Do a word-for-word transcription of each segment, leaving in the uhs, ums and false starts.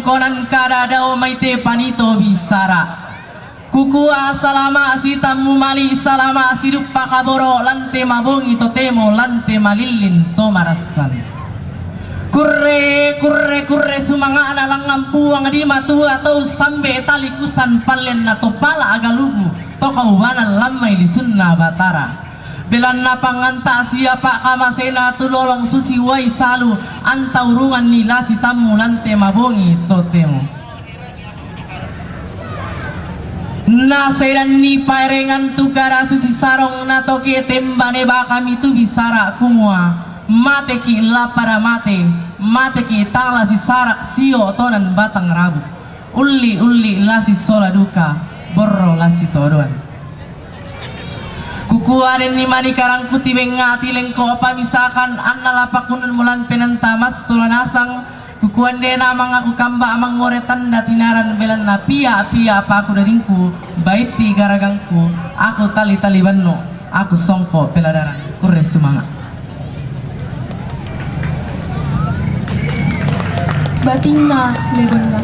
Konan kada dao mai te panito bisara. Kukua salama si tammu mali, salama si duppa kaboro, lan te mabongi totemo, lan te malillin to marassan. Kurre, kurre, kurre sumanga'na langngan puang di matua tau sambe tali kusan pallenna to pala agalugu to kaubanan lammai lisunna Batara. Belanna panganta siapa kamasena tu lolong susi wai salu, antaurunganni lasi tammu lan te mabongi totemo. Nasedanni paerengan tu karasu sisarong natoke tembane bakami tu bisara kumua, mateki la pada mate, mateki tala sisarak sio tonan batang rabu. Ulli-ulli lasi sola duka, borro lasi todoan. Kukua denni mani karangku tibengngati lengko apa misalkan anna lapakunun mulan penanta mas tola nasang, kukuan dena mangaku kamba amang ngore tanda tinaran belanna pia-pia apa aku dadingku, baitti garagangku, aku tali-tali banno, aku songko peladaran, kurre sumanga. Batinna Lebonna.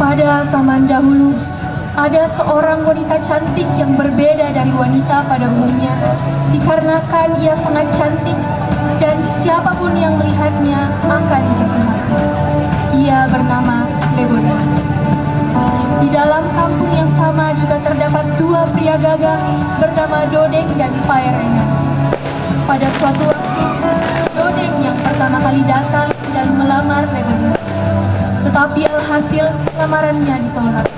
Pada zaman dahulu, ada seorang wanita cantik yang berbeda dari wanita pada umumnya, dikarenakan ia sangat cantik dan siapapun yang melihatnya akan jatuh hati. Ia bernama Lebonna. Di dalam kampung yang sama juga terdapat dua pria gagah bernama Dodeng dan Paerengan. Pada suatu waktu, Dodeng yang pertama kali datang dan melamar Lebonna. Tetapi alhasil, lamarannya ditolak.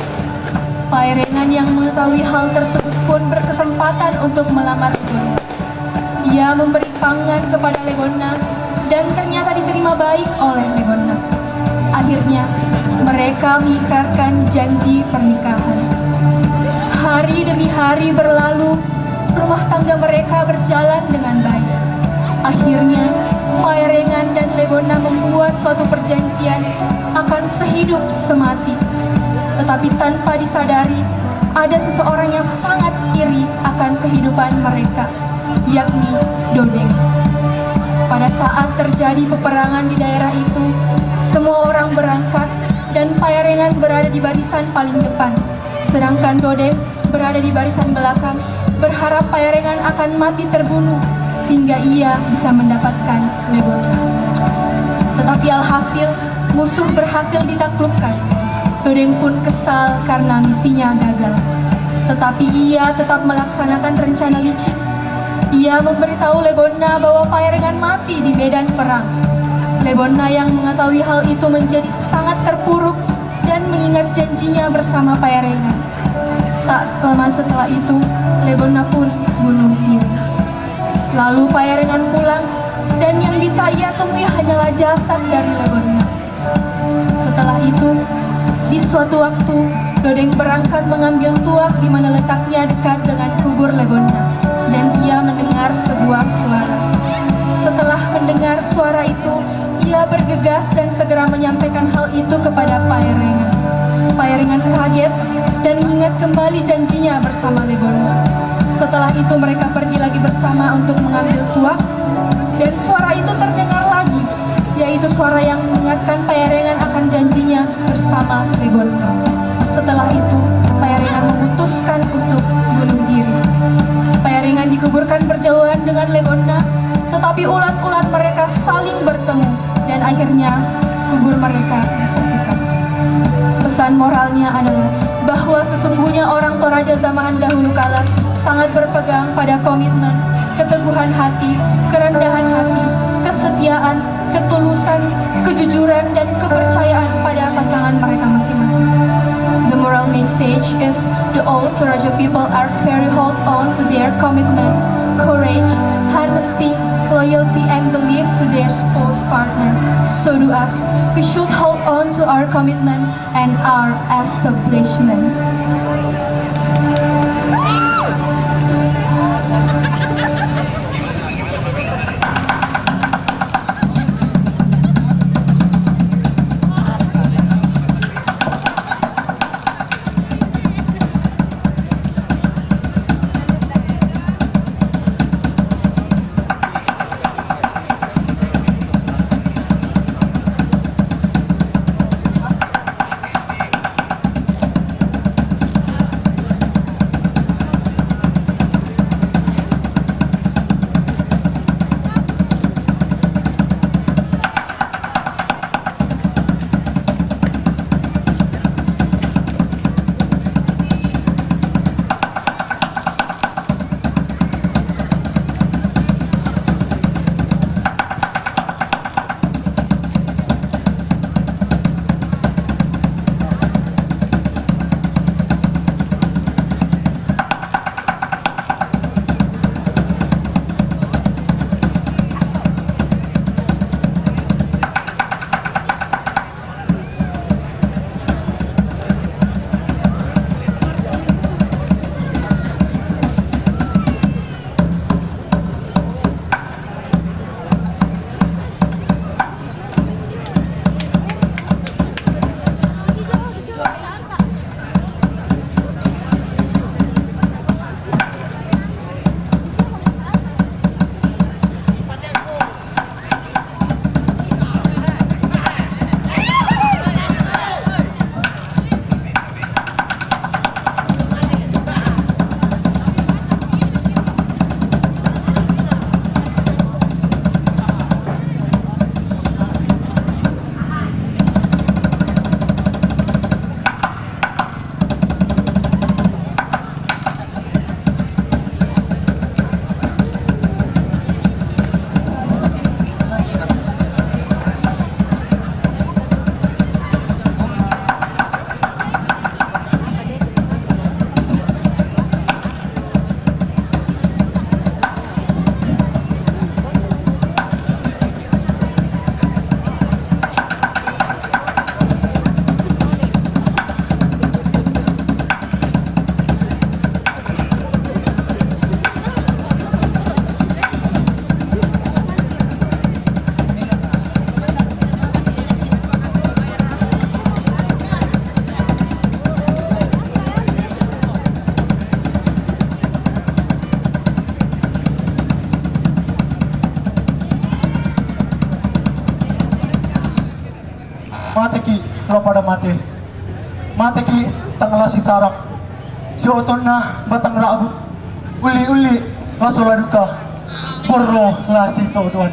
Paerengan yang mengetahui hal tersebut pun berkesempatan untuk melamar Lebonna. Ia memberi pangan kepada Lebonna dan ternyata diterima baik oleh Lebonna. Akhirnya, mereka mengikrarkan janji pernikahan. Hari demi hari berlalu, rumah tangga mereka berjalan dengan baik. Akhirnya, Paerengan dan Lebonna membuat suatu perjanjian akan sehidup semati. Tetapi tanpa disadari, ada seseorang yang sangat iri akan kehidupan mereka, yakni Dodeng. Pada saat terjadi peperangan di daerah itu, semua orang berangkat dan Paerengan berada di barisan paling depan, sedangkan Dodeng berada di barisan belakang, berharap Paerengan akan mati terbunuh sehingga ia bisa mendapatkan Lebonna. Tetapi alhasil, musuh berhasil ditaklukkan. Dodeng pun kesal karena misinya gagal. Tetapi ia tetap melaksanakan rencana licik. Ia memberitahu Lebonna bahwa Paerengan mati di medan perang. Lebonna yang mengetahui hal itu menjadi sangat terpuruk dan mengingat janjinya bersama Paerengan. Tak lama setelah itu, Lebonna pun bunuh diri. Lalu Paerengan pulang, dan yang bisa ia temui hanyalah jasad dari Lebonna. Setelah itu, di suatu waktu, Dodeng berangkat mengambil tuak di mana letaknya dekat dengan kubur Lebonna, dan ia mendengar sebuah suara. Setelah mendengar suara itu, ia bergegas dan segera menyampaikan hal itu kepada Paerengan. Paerengan kaget dan mengingat kembali janjinya bersama Lebonna. Setelah itu, mereka pergi lagi bersama untuk mengambil tuak, dan suara itu terdengar lagi, yaitu suara yang mengingatkan Paerengan akan janjinya bersama Lebonna. Setelah itu, Paerengan memutuskan untuk bunuh diri. Paerengan dikuburkan berjauhan dengan Lebonna, tetapi ulat-ulat mereka saling bertemu dan akhirnya kubur mereka disatukan. Pesan moralnya adalah bahwa sesungguhnya orang Toraja zaman dahulu kala sangat berpegang pada komitmen, keteguhan hati, kerendahan hati, kesetiaan, ketulusan, kejujuran, dan kepercayaan pada pasangan mereka masing-masing. The moral message is the old Toraja people are very hold on to their commitment, courage, honesty, loyalty, and belief to their spouse partner. So do us. We should hold on to our commitment and our establishment. Mate ki' la pada mate. Mate ki' tang la si sarak. Si otonna batang ra'buk. Uli-uli la so la duka. Borro la si to'oduan.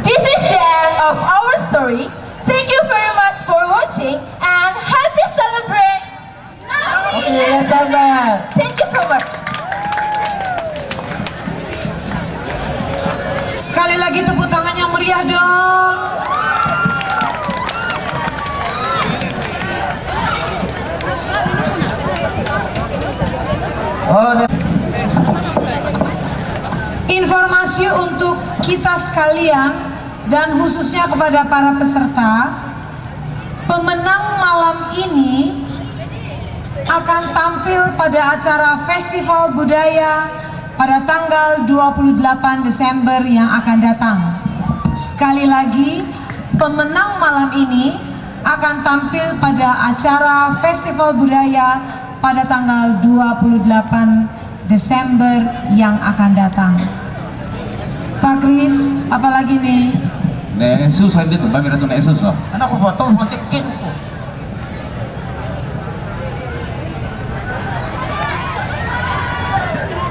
This is the end of our story. Thank you very much for watching and happy celebrate. Oke, ya sabar. Thank you so much. Sekali lagi tepuk tangan yang meriah dong. Oh, informasi untuk kita sekalian dan khususnya kepada para peserta, pemenang malam ini akan tampil pada acara Festival Budaya pada tanggal dua puluh delapan Desember yang akan datang. Sekali lagi, pemenang malam ini akan tampil pada acara Festival Budaya pada tanggal dua puluh delapan Desember yang akan datang. Pak Kris, apalagi nih? Ne, susah dia tuh, Mbak Mira tuh ne, susah. Anak aku foto, foto tiket.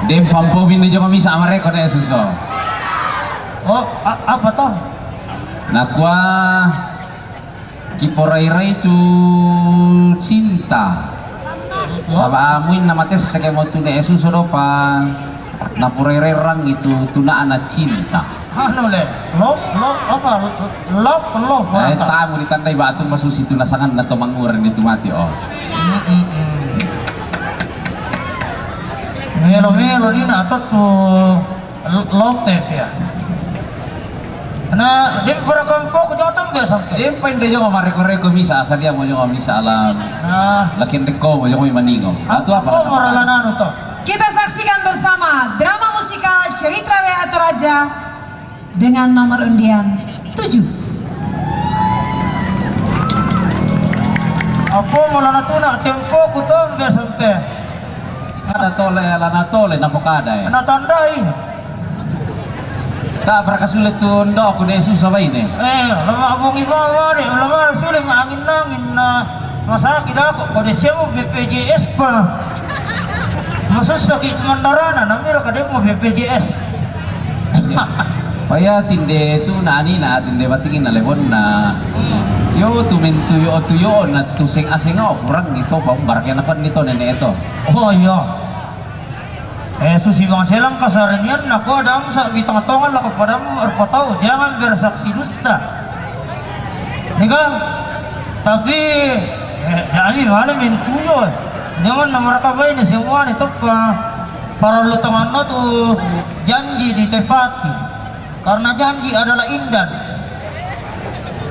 Dem pampo bini joko misa ama reko ne, susah. Oh, a-, apa toh? Nakua, kiporairai tu cinta. Saba amuin na matessa ke mo tu ne esu sodopa. Na porairai rang itu tuna ana cinta. Anu le, love, love, apa? Love, love, eh, apa? Tamu ditandai batu masusi tu nasangan na to manguran itu mati, oh. Mm-mm-mm. Melo-melo ni na to tu. L-, love ya. Na, di para kampo ko jota biasa. Di pa inde jongo mareko-reko misa, asal dia mo jongo misa alam. Nah. Lakin deko mo jongo maningo. Atu apa? Apa marala nanu to? Kita saksikan bersama drama musikal Cerita Ratu Raja dengan nomor undian tujuh. Apa marala tuna tempo ku to biasa pe. Ada tole, lana tole, napokada, eh. Na tandai. Tak berkasule tu ndo aku ne susah baine. Eh, lama abong ibawa de, lama sule ma angin-angin na. Masaki dako, kode sewu B P J S pa. Masussa ki mandarana, namira kademo B P J S. Paya tinde tu nani na tinde batingin na lebon na. Yo tu mentu yo tu yo na tu seng aseng o kurang gitu, bang barang na kon nito nene eto. Oh iya. Eh, susi bang selang kasaranian, naku ada amsa bitang tongan lako padam erpatau, jangan bersaksi dusta. Nika, tapi, eh, jadi mana mentuyo. Jangan na mereka bayi ni semua ni tepa. Para lutongan tu janji ditepati. Karena janji adalah indan.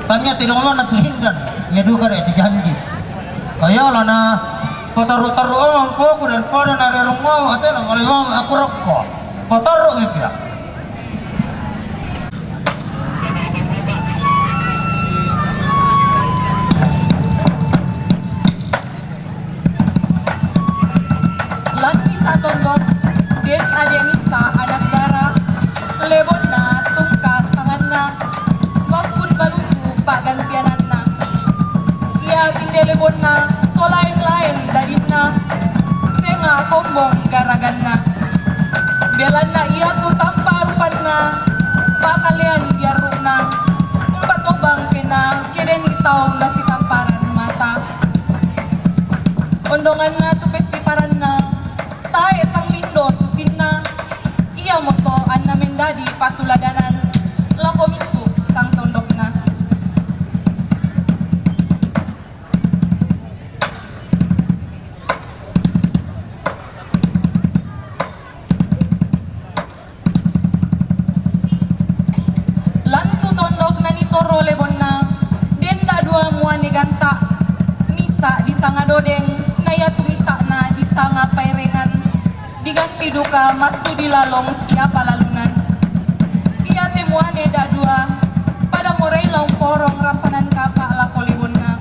Tanya tidak mana tu indan. Ya duka deh itu janji. Kaya lah na pataru-taru awang koko daripada na rerung mau atau na malai mau aku rokok. Pataru itu ya. Lan misa tondok, den ade misa anak dara, lebonna tungka sanganna, bakkun balusu paggantiananna. Ia tinde lebonna to laeng-laeng dadinna, senga kombong garaganna. Belanna ia tu tampa rupanna, pakalean diarruna, umba to bangkena, kedeni tau nasitamparan mata. Ondonganna tu pessiparanna, tae sanglindo susinna, iamoto anna mendadi patuladanan lako mintu sangtondokna. Lan tu tondok na nitoro lebonna, den da'dua muane ganta', misa' disanga dodeng, na iatu misa'na disanga paerengan, diganti duka massu dilalong siapa lalunan. Iate muane da'dua, pada morai la umporong rampanan kapa' lako lebonna.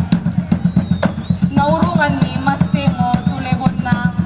Naurunganni massemo tu lebonna.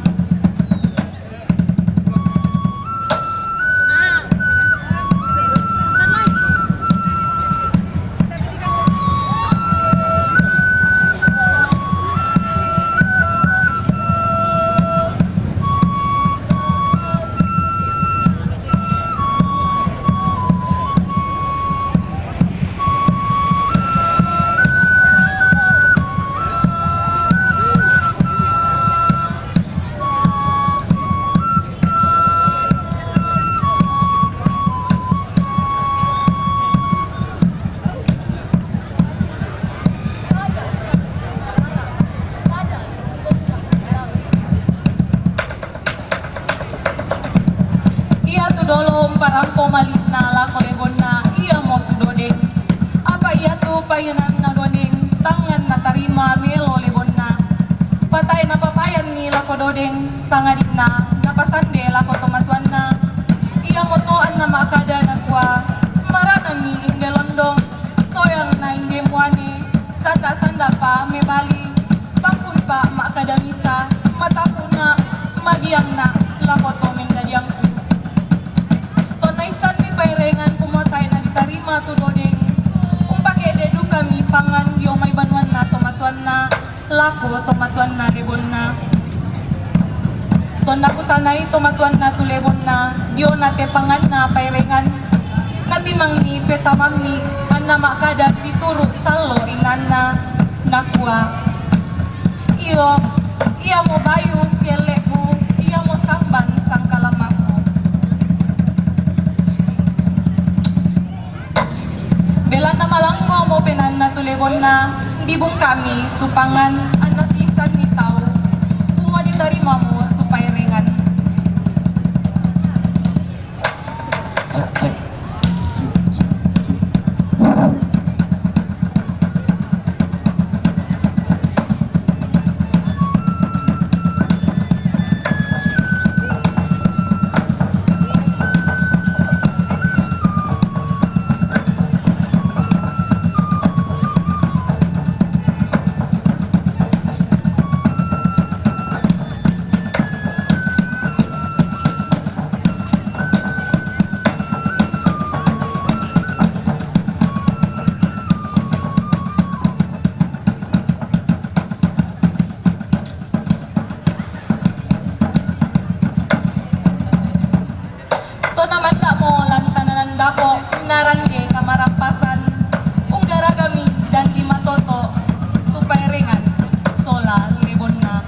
Dolo mparampo mali'na lako lebonna, iamo tu Dodeng. Apa iatu payananna Dodeng, tangnga natarima melo lebonna. Patae napapayanni lako Dodeng, sangadinna napasande lako tomatoanna. Iamoto anna makkada nakua, maranami inde londong, soyangna inde muane, sanda-sandapa mebali, pakkunpa makkada misa, mataku'na, magiangna, lako to mendadiangku. Tonna issanni paerengan kumua tae naditarima tu Dodeng, umpakede dukami pangngan dio mai banuanna tomatoanna lako tomatoanna lebonna. Tonna kutanai tomatoanna tu lebonna diona te pangnganna paerengan, natimangni petamammi anna makkada situru sallo inanna, nakua, Iyo, iamo bayu sielle'ku, iamo samban sangkalamakku. Belanna malammomo penanna tu lebonna, dibungkami tu pangngan anna siissanni tau, kumua ditarimamo tu paerengan. Cek, cek. Tonna manda'mo lan tananan dapo, narangge kamarampasan, unggaragami dandi matoto, tu paerengan sola lebonna.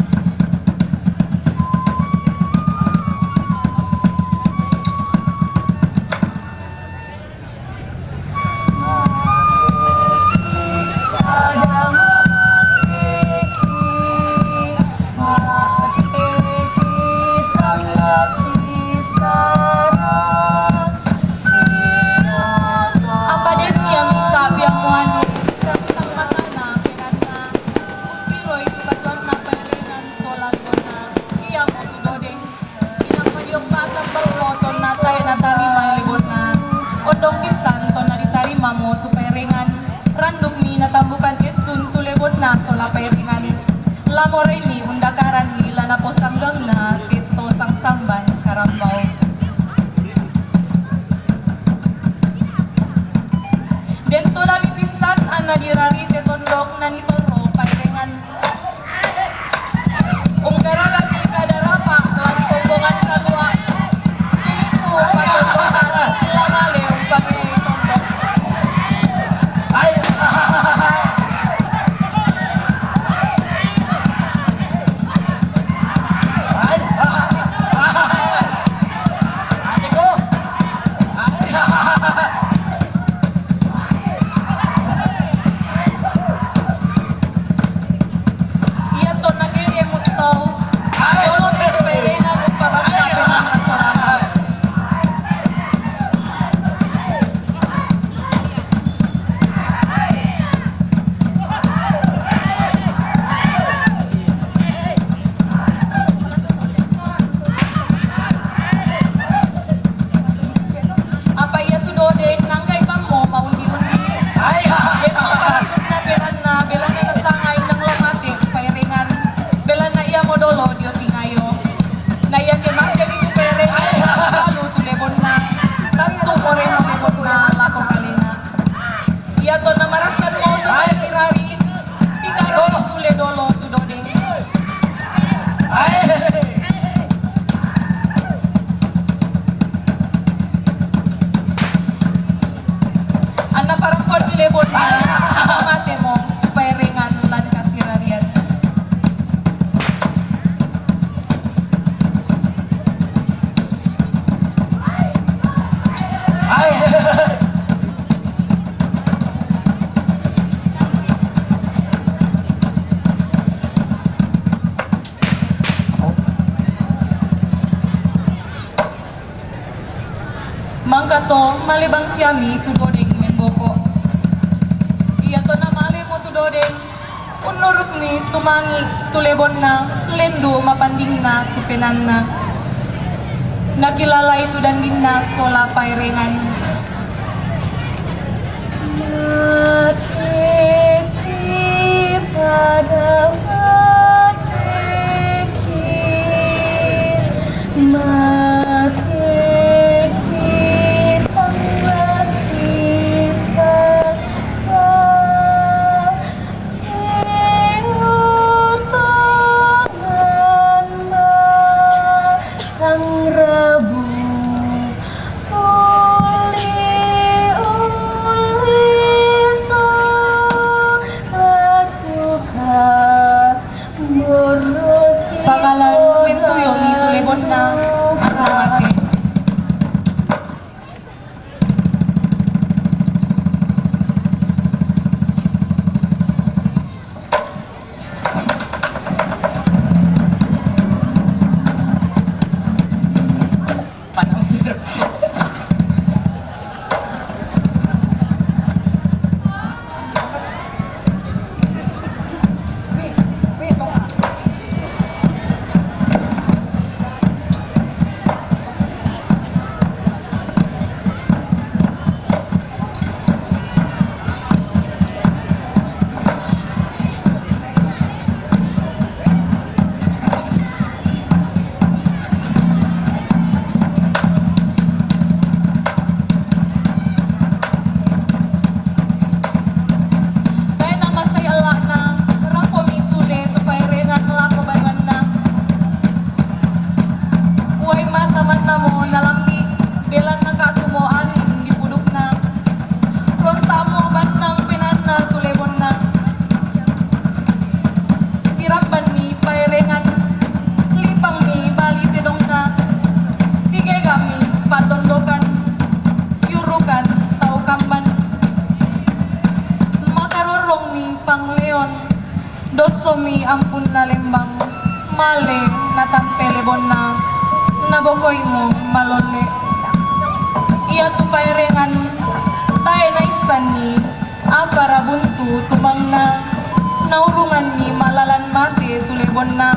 Apa den ia misa pia muane, tang matana penanna, uttiroi tu katuanna paerengan sola lebonna, iamo tu Dodeng. Inappa dioppa tappelmo tonna tae natarima lebonna. Ondong pissan tonna ditarimamo tu paerengan. Randukmi natambukan essun tu lebonna sola paerengan. La moraimi undakaranni la naposanggauna tetto sangsamban karambau. Den todami pissan anna dirari te tondok nanitorro paerengan. Unggaragami kada rapa lan tombongan kalua. Tumingku patondokan la male umpangei tondok. Iya tonna kede muttau. Jolo kede paerengan umpabangka pesanna sola. Apa iatu Dodeng nangkai bammo maundi-undi. Hai, hai, hai. Iatu paranna belanna, belanna nasanga indang la mate paerengan. Belanna iamo dolo dio tingayo. Na iake matemi tu paerengan, lalu tu lebonna. Tantu moremo lebonna lako kalena. Iya tonna marassanmo tu sirari, tikaro sule dolo tu Dodeng. Anna paramponni lebonna, matemo paerengan lan kasirarian. Mangkato male bang siami tu dodeng memboko. Ia tona male mo tu dodeng, unuruk mi tumangi tu lebonna, lendu mapandingna tu penanna. Nakilalai tu dandinna sola paerengan. Mateki pada mateki, mateki tangga sisa. Bakalan mentuyo mi tu lebonna, mate. Tae namasai ella'na, rampo mi sule tu paerengan lako banuanna. Uai mata mannamo nalambi, belanna katumo anging di pudukna. Ronta'mo bannang penanna tu lebonna. Tirambanni paerengan, lipangmi bali tedongna, tigega'mi patondokan, siurukan tau kamban. Makarorrongmi pangleon, dossomi ampunna lembang, male natampe lebonna, nabokoimo malolle. Iatu paerengan tae naissanni apara buntu tumangna, naurunganni malalan mate tu lebonna.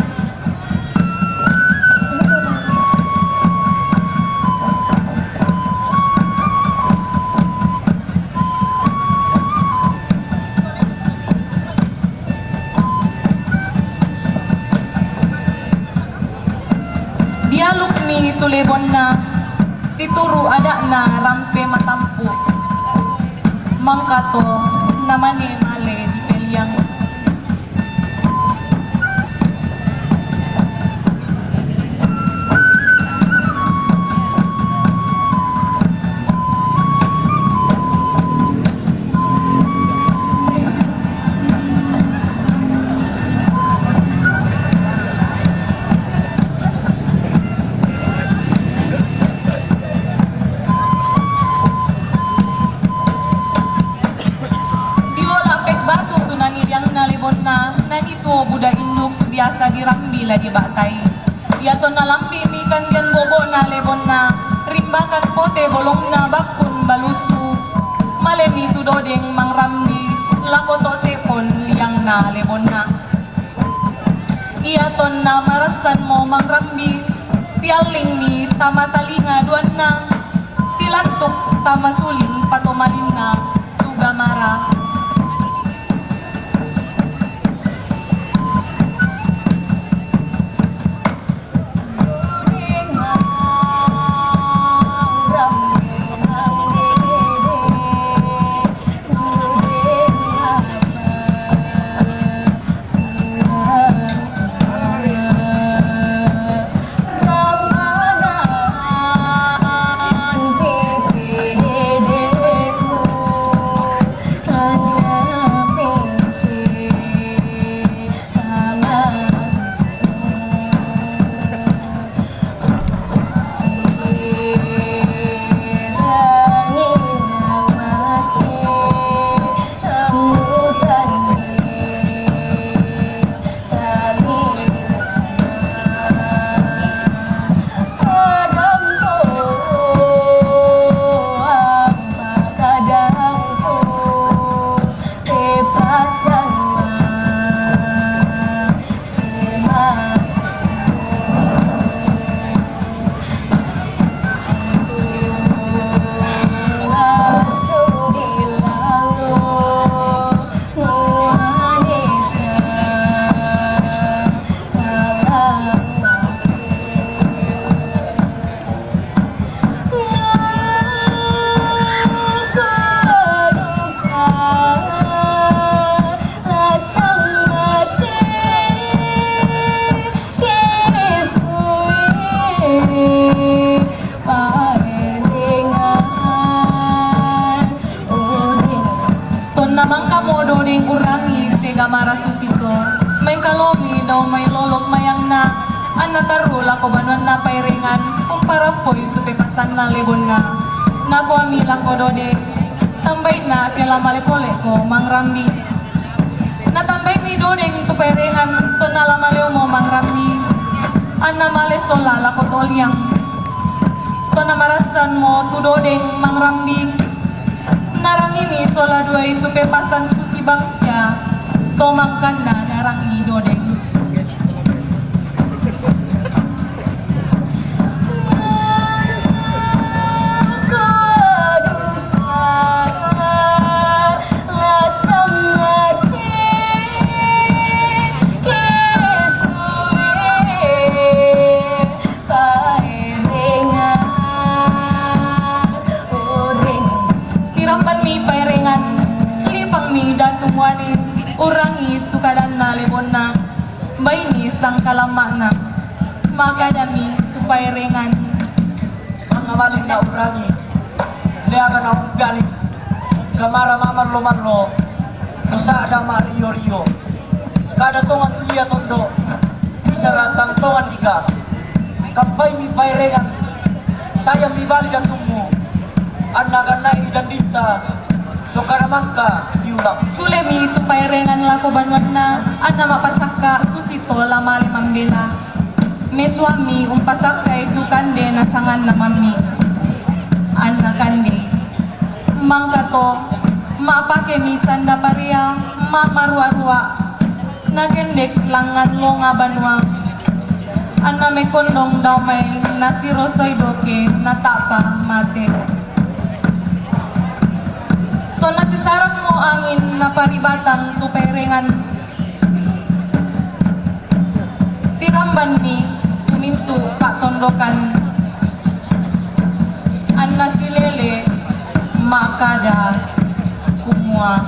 Dialukmi tu lebonna, situru ada'na rampe matampu. Mangkato namane male dipeliang. Dio lapek batu tu naniliangna lebonna, nanituo buda induk tu biasa dirambi la dibatai. Iatonna lambimi kandian bobona lebonna, rimbakan pote bolongna bakkun balusu. Malemi tu dodeng mangrambi, lako to sepon liangna lebonna. Iatonna marassanmo mangrambi, tiallingmi tama talinga duanna, tilantuk tama suling patomalinna tu gamara. Dao mai lolok mayangna, anna tarru lako banuanna Pairengan, umparampoi tu pepasanna lebonna. Nakuami lako Dodeng, tambaina ke la male poleko mangrambing. Natambaimi Dodeng tu Pairengan, tonna la maleomo mangrambing. Anna male sola lako Toliang. Tonna marassanmo tu Dodeng mangrambing. Narangimi sola duai tu pepasan susi bangsia, to mangkanna narangi Dodeng. Tirambanmi Pairengan, lipangmi Datu Muane, urangi tu kadanna lebonna, baimi sangkalamma'na, makadami tu Pairengan. Mangamalinna urangi, leaka naung galing, gamara mamallo-mallo, tu sa'da ma'rio-rio. Kada tongan tu ia tondo, bisara tang tongan ika. Kappaimi Pairengan, tajammi bali datummu, anna gannai dandinta, to kada mangka diulang. Sulemi tu Pairengan lako banuanna, anna ma'pasakka susi to la male mambela. Mesuammi umpasakkai tu kande nasanganna Mammi. Anna kande. Mangkato, ma'pakemi sanda parea, ma'marua-rua. Nakendek langngan longa banua. Anna mekondong dao mai nasirosoi doke nata'pa mate. Tonna sisarangmo angin naparibatang tu Pairengan. Tirambanni tu mintu' pa'tondokan, anna silele ma'kada kumua.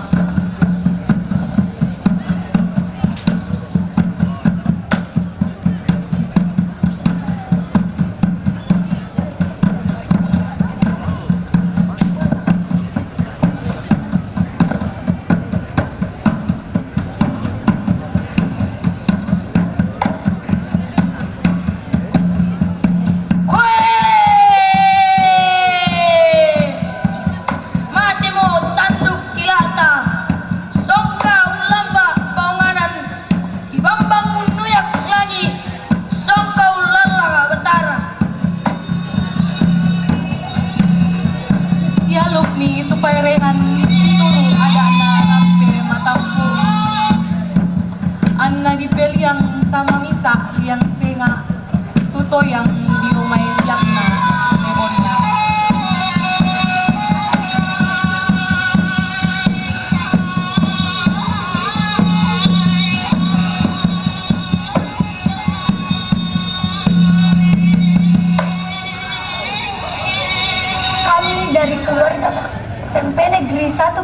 Koe! Matemo tanduk kila'ta, songka ullamba paonganan, ibambang unnuyak langi', songka ullallaka Batara. Dialukmi tu Pairengan situru' ada'na rampe matampu'. Anna dipeliang tama misa' liang senga', tu toyang dio mai liangna lebonna. Kami dari keluarga Tempe Negeri Satu